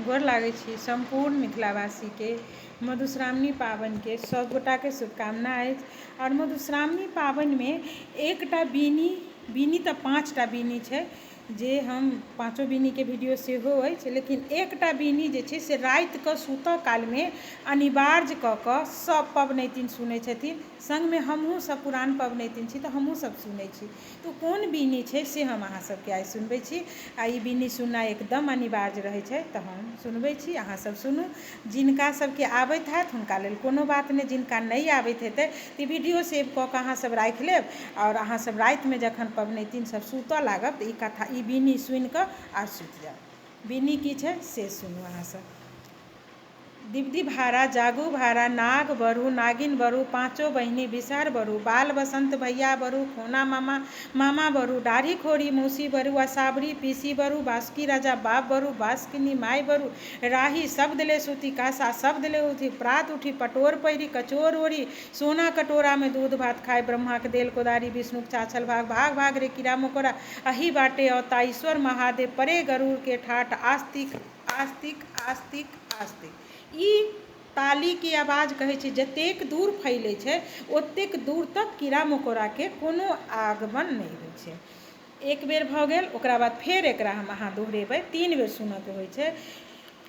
गोर लागै छी सम्पूर्ण मिथिलावासीके। मधुश्रावणी पाबनिके सभगोटाके शुभकामना अछि। आओर मधुश्रावणी पाबनिमे एकटा बिन्नी, बिन्नी तऽ 5टा बिन्नी छै, जे हम पाँचो बिन्नीके वीडियो सेहो अछि, लेकिन एकटा बिन्नी जे छै से रातिके सुतऽ कालमे अनिवार्य कऽ कऽ सभ पबनैतिन सुनै छथिन। सङ्गमे हमहूँ सभ पुरान पबनैतिन छी, तऽ हमहूँ सभ सुनै छी। तऽ कोन बिन्नी छै से हम अहाँ सभके आइ सुनबै छी। आ ई बिन्नी सुननाइ एकदम अनिवार्य रहै छै, तऽ हम सुनबै छी, अहाँ सभ सुनू। जिनका सभके आबैत हैत हुनका लेल कोनो बात नहि, जिनका नहि आबैत हेतै तऽ वीडियो सेव कऽ कऽ अहाँ सभ राखि लेब, आओर अहाँ सभ रातिमे जखन पबनैतिन सभ सुतऽ लागब तऽ ई कथा, ई बिन्नी सुनि कऽ आर सुति जायब। बिन्नी की छै से सुनू अहाँ सभ। दिवदी भारा जागू भारा, नाग बरू नागिन बरू, पाँचो बहिनी बिसहर बरू, बाल बसन्त भैया बरू, खोना मामा मामा बरू, दाढ़ी खोरी मौसी बरू, असावरी पीसी बरू, बासुकी राजा बाप बरू, बासुकिनी माय बरू, राही शब्द ले सूती, कासा शब्द ले उठी, प्रात उठी पटोर पहिरी कचोर ओढ़ी, सोना कटोरामे दूध भात खाय, ब्रह्माके देल कोदारी, विष्णुके छाछल भाग, भाग भाग रे कीड़ा मकोड़ा, अही बाटे औता ईश्वर महादेव, परे गरुड़ के ठाठ, आस्तिक आस्तिक आस्तिक आस्तिक। ई तालीके आवाज कहै छै जतेक दूर फैलै छै ओतेक दूर तक कीड़ा मकोड़ाके कोनो आगमन नहि होइ छै। एक बेर भऽ गेल, ओकरा बाद फेर एकरा हम अहाँ दोहरेबै, 3 बेर सुनऽके होइ छै।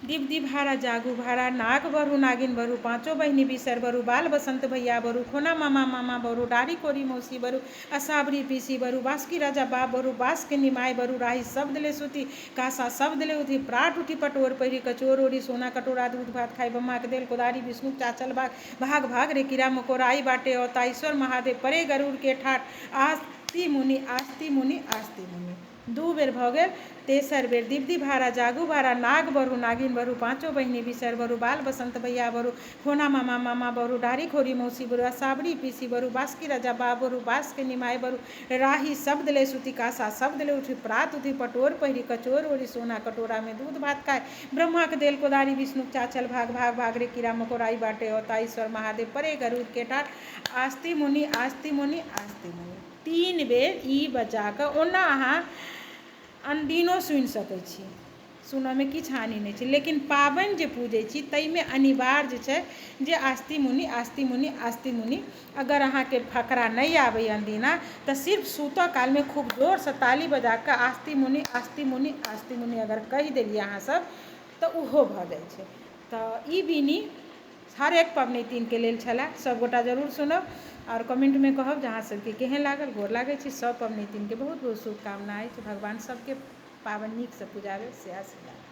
दिवदी भारा जागू भारा, नाग बरू नागिन बरू, पाँचो बहिनी बिसर बरू, बाल बसन्त भैया बरू, खोना मामा मामा बरू, डाढ़ी कोरी मौसी बरू, असावरी पीसी बरू, बासुकी राजा बाप बरू, बासुकिनी माय बरू, राही शब्द ले सूती, कासा शब्द ले उठी, प्राट उठी पटोर पहिरी कचोर ओढ़ी, सोना कटोरा दूध भात खाइ, ब्रह्माके देल कोदारी, विष्णुके चाचल भाग, भाग भाग रे कीड़ा मकोड़ा, ई बाटे औता ईश्वर महादेव, परे गरुड़ के ठाठ, आस्ति मुनि आस्ति मुनि आस्ति मुनि। 2 बेर भऽ गेल। तेसर बेर दिवदी भारा जागू भारा, नाग बरू नागिन बरू, पाँचो बहिनी बिसर बरू, बाल बसन्त भैया बरू, खोना मामा मामा बरू, डाढ़ी खोरी मौसी बरू, असावरी पीसी बरू, बासुकी राजा बाप बरू, बासुकिनी माय बरू, राही शब्द ले सूती, कासा शब्द ले उठी, प्रात उठी पटोर पहिरी कचोर ओढ़ी, सोना कटोरामे दूध भात खाय, ब्रह्माके देल कोदारी, विष्णुके चाचल भाग, भाग भाग रे कीड़ा मकोड़ा, ई बाटे औता ईश्वर महादेव, परे गरुड़ के ठाठ, आस्ति मुनि आस्ति मुनि आस्ति मुनि। 3 बेर ई बजा कऽ ओना अहाँ अनदिनो सुनि सकै छी, सुनऽमे किछु हानि नहि छै, लेकिन पाबनि जे पूजै छी ताहिमे अनिवार्य छै जे आस्ति मुनि आस्ति मुनि आस्ति मुनि। अगर अहाँके फकरा नहि आबैए अनदिना तऽ सिर्फ सुतऽ कालमे खूब जोरसँ ताली बजा कऽ आस्ति मुनि आस्ति मुनि आस्ति मुनि अगर कहि देलियै अहाँ सब तऽ ओहो भऽ जाइ छै। तऽ ई बिन्नी हर एक पबनैतिनके लेल छलै। सभगोटा जरूर सुनब आओर कमेन्टमे कहब जे अहाँ सबके केहन लागल। गोर लागै छी। सभ पबनैतिनके बहुत बहुत शुभकामना अछि। भगवान सबके पाबनि नीकसँ पुजाबै से आशीर्वाद।